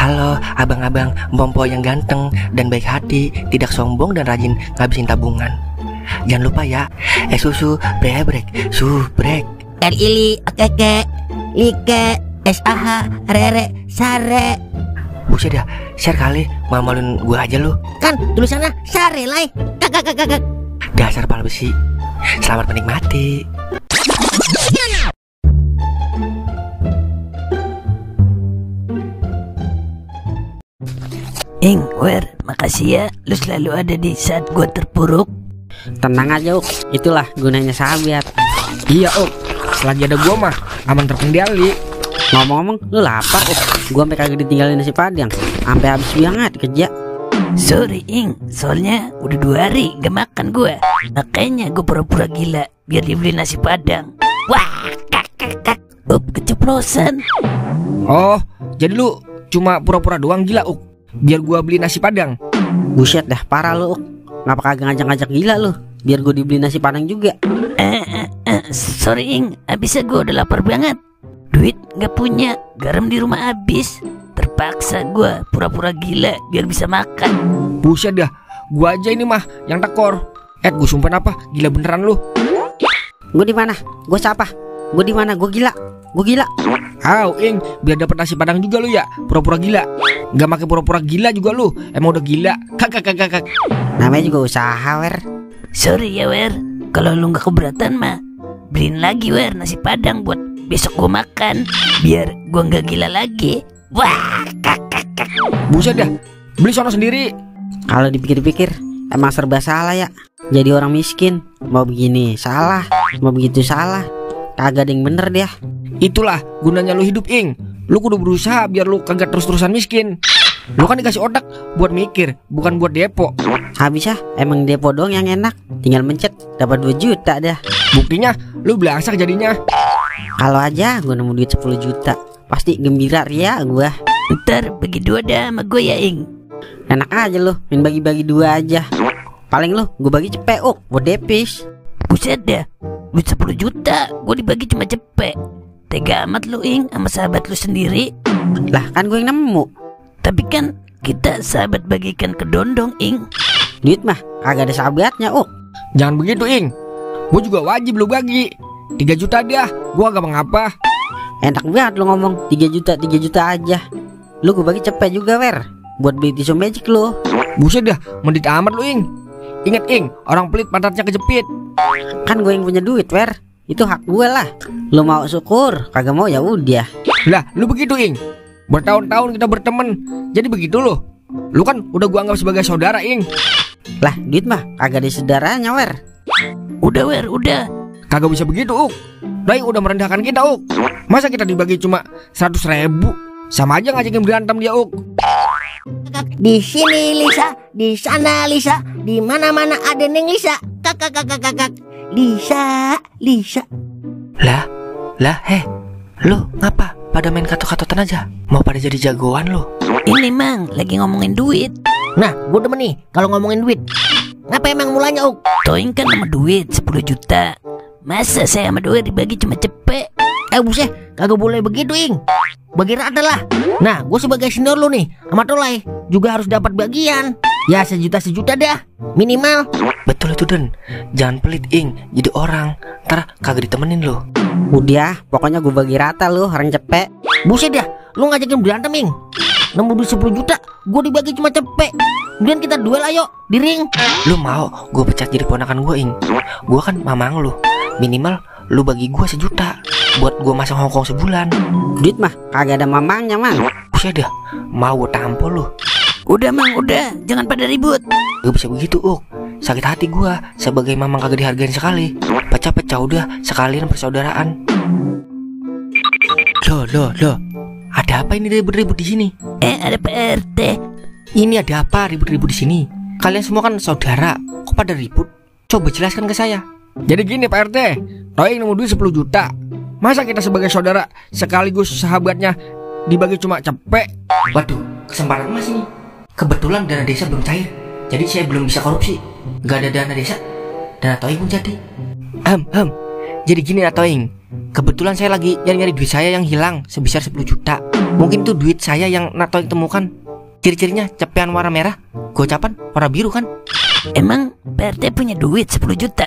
Halo abang-abang Bompo yang ganteng dan baik hati, tidak sombong dan rajin ngabisin tabungan. Jangan lupa ya, susu brebrek, subrek. Ili, okeke, like, SAH, rere, sare. Buset dah, share kali, malu-maluin gue aja lu. Kan tulisannya sare lai. Kakak. Dasar pala besi. Selamat menikmati. Ing, Wer, makasih ya, lu selalu ada di saat gua terpuruk. Tenang aja, Uk. Itulah gunanya sahabat. Iya, Uk. Selagi ada gua mah aman terkendali. Ngomong-ngomong, lu lapar, Uk. Gua sampai kagak ditinggalin nasi padang, sampai habis banget kerja. Sorry, Ing, soalnya udah 2 hari gak makan gua. Makanya gua pura-pura gila biar dibeli nasi padang. Wah, kak. Keceplosan. Oh, jadi lu cuma pura-pura doang gila, Uk, biar gua beli nasi padang. Buset dah, parah lu, Uk. Ngapa kagak ngajak-ngajak gila lu, biar gua dibeli nasi padang juga. Sorry, Ing, abisnya gua udah lapar banget. Duit gak punya, garam di rumah habis. Terpaksa gua pura-pura gila biar bisa makan. Buset dah, gua aja ini mah yang tekor. Gua sumpah apa? Gila beneran lu. Gua di mana? Gua siapa? Gua di mana? Gua gila. Ing, biar dapat nasi padang juga lu ya, pura-pura gila. Gak makai pura-pura gila juga lu, emang udah gila. Kakak. Namanya juga usaha, Wer. Sorry ya, Wer. Kalau lu gak keberatan mah, beliin lagi, Wer, nasi padang buat besok gua makan, biar gua gak gila lagi. Wah, kakak. Buset dah, beli sono sendiri. Kalau dipikir-pikir, emang serba salah ya. Jadi orang miskin, mau begini salah, mau begitu salah. Kagak ada yang bener dia. Itulah gunanya lu hidup, Ing. Lu kudu berusaha biar lu kagak terus-terusan miskin. Lu kan dikasih otak buat mikir, bukan buat depo. Habis ya, emang depo doang yang enak. Tinggal mencet, dapat 2 juta dah. Buktinya, lu belangsak jadinya. Kalau aja gue nemu duit 10 juta, pasti gembira ria gue. Ntar bagi 2 dah sama gue ya, Ing. Enak aja lu, main bagi-bagi 2 aja. Paling lu, gue bagi cepet, buat depis. Buset dah, duit 10 juta, gue dibagi cuma cepet. Tega amat lu, Ing, sama sahabat lu sendiri. Lah kan gue yang nemu. Tapi kan kita sahabat bagikan ke dondong, Ing. Duit mah kagak ada sahabatnya, Jangan begitu, Ing. Gue juga wajib lu bagi 3 juta dah, gue gak mengapa. Enak banget lu ngomong 3 juta aja. Lu gue bagi cepet juga, Wer, buat beli tisu magic lu. Buset dah, mendit amat lu, Ing. Ingat, Ing, orang pelit pantatnya kejepit. Kan gue yang punya duit, Wer. Itu hak gue lah. Lu mau syukur, kagak mau ya udah. Lah, lu begitu, Ing. Bertahun-tahun kita berteman, jadi begitu lu. Lu kan udah gua anggap sebagai saudara, Ing. Lah, duit mah kagak ada saudaranya, Wer. Udah, Wer, udah. Kagak bisa begitu, Uk. Dai udah merendahkan kita, Uk. Masa kita dibagi cuma 100.000? Sama aja ngajakin berantem dia, Uk. Di sini Lisa, di sana Lisa, di mana-mana ada Neng Lisa. Kakak. Lisa. Lah, lu ngapa pada main katot-katotan aja? Mau pada jadi jagoan lu? Ini Mang, lagi ngomongin duit. Nah, gue demen nih kalau ngomongin duit. Ngapa emang mulanya, Uk? Toing kan sama duit 10 juta. Masa saya sama duit dibagi cuma cepet? Buset, kagak boleh begitu, Ing. Bagi rata lah. Nah, gue sebagai senior lu nih, sama Tolai juga harus dapat bagian. Ya sejuta dah, minimal. Betul itu, Den. Jangan pelit, Ing. Jadi orang, ntar kagak ditemenin lu. Udah, pokoknya gue bagi rata lu, orang cepet. Buset dah, lu ngajakin berantem, Ing. Nemu duit 10 juta, gue dibagi cuma cepet. Kemudian kita duel ayo, di ring. Lu mau gue pecat jadi ponakan gue, Ing? Gue kan mamang lu. Minimal lu bagi gue 1 juta buat gue masang Hongkong sebulan. Duit mah kagak ada mamangnya, Mang. Buset dah, mau gue tampol lu. Udah, Mang, udah. Jangan pada ribut. Gak bisa begitu, Uk. Sakit hati gue sebagai mamang kagak dihargain sekali. Pecah-pecah udah, sekalian persaudaraan. Loh. Ada apa ini ribut-ribut di sini? Ada PRT. Ini ada apa ribut-ribut di sini? Kalian semua kan saudara, kok pada ribut? Coba jelaskan ke saya. Jadi gini, Pak RT. Toing nemu duit 10 juta. Masa kita sebagai saudara sekaligus sahabatnya dibagi cuma cepet? Waduh, kesempatan emas ini. Kebetulan dana desa belum cair, jadi saya belum bisa korupsi. Gak ada dana desa, dana Toing pun jadi. Jadi gini ya, Toing. Kebetulan saya lagi nyari-nyari duit saya yang hilang sebesar 10 juta. Mungkin itu duit saya yang Natoing temukan. Ciri-cirinya cepean warna merah, gocapan warna biru kan? Emang Pak RT punya duit 10 juta?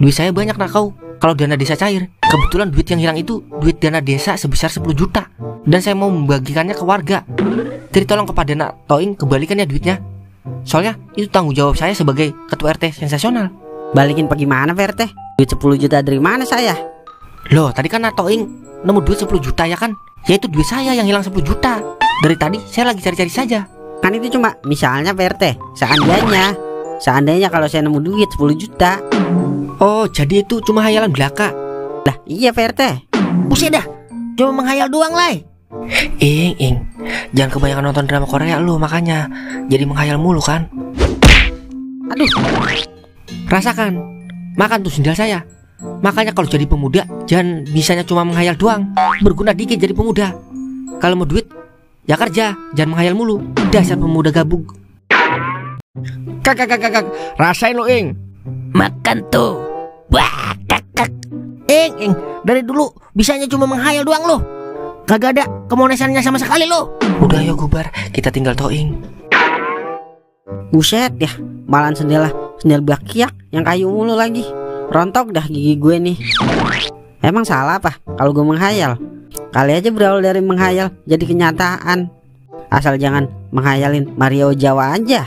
Duit saya banyak nakau. Kalau dana desa cair, kebetulan duit yang hilang itu duit dana desa sebesar 10 juta. Dan saya mau membagikannya ke warga. Jadi tolong kepada Natoing kembalikan ya duitnya. Soalnya itu tanggung jawab saya sebagai ketua RT sensasional. Balikin pergi mana Pak RT? Duit 10 juta dari mana saya? Loh, tadi kan Natoing nemu duit 10 juta ya kan? Ya itu duit saya yang hilang 10 juta. Dari tadi saya lagi cari-cari saja. Kan itu cuma misalnya Pak RT. Seandainya kalau saya nemu duit 10 juta. Oh, jadi itu cuma hayalan belaka. Lah iya Pak RT. Buset dah, cuma menghayal doang lah. Ing, jangan kebanyakan nonton drama Korea lu, makanya jadi menghayal mulu kan. Aduh, Rasakan, makan tuh sendal saya. Makanya kalau jadi pemuda jangan bisanya cuma menghayal doang. Berguna dikit jadi pemuda. Kalau mau duit ya kerja, jangan menghayal mulu. Dasar pemuda gabug. Kak, rasain lo Ing. Makan tuh. Wah, kakak. Ing, dari dulu bisanya cuma menghayal doang lo. Kagak ada kemonesannya sama sekali lo. Udah yuk Gubar, kita tinggal Toing. buset ya. Malahan sendal bakiak yang kayu mulu lagi. Rontok dah gigi gue nih. Emang salah apa kalau gue menghayal? Kali aja berawal dari menghayal jadi kenyataan. Asal jangan menghayalin Mario Jawa aja.